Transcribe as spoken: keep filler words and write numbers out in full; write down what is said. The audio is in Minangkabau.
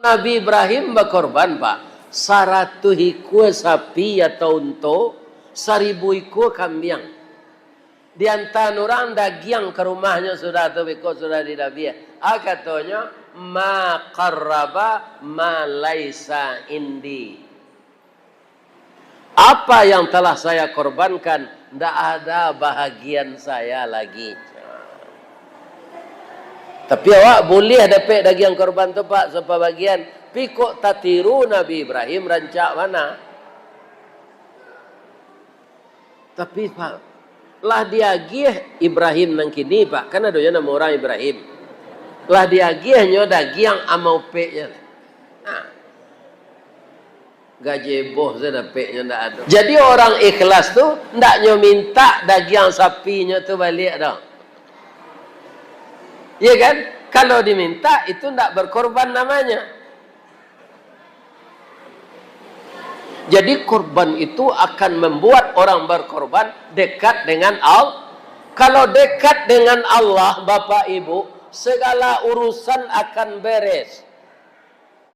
Nabi Ibrahim bakorban, Pak, saratuih ikua sapi atau unto, saribu ikua kambiang. Diantaan urang dagiang ka rumahnyo sudah tu, beko sudah didabiah. A katonyo, "Ma qarraba ma laisa indi." Apa yang telah saya korbankan, ndak ada bahagian saya lagi. Tapi awak buliah dapek dagiang korban tu, Pak, sapabagian. Pi kok tatiru Nabi Ibrahim rancak bana. Tapi, Pak, lah diagiah Ibrahim nan kini, Pak, kan adonyo namo urang Ibrahim. Lah diagiahnyo dagiang ama upeknyo. Nah. Gajebo se dapeknyo ndak ado. Jadi orang ikhlas tu ndak nyo minta dagiang sapinyo tu baliak doh. Iya kan? Kalau diminta, itu ndak berkorban namanya. Jadi korban itu akan membuat orang berkorban dekat dengan Allah. Kalau dekat dengan Allah, Bapak Ibu, segala urusan akan beres.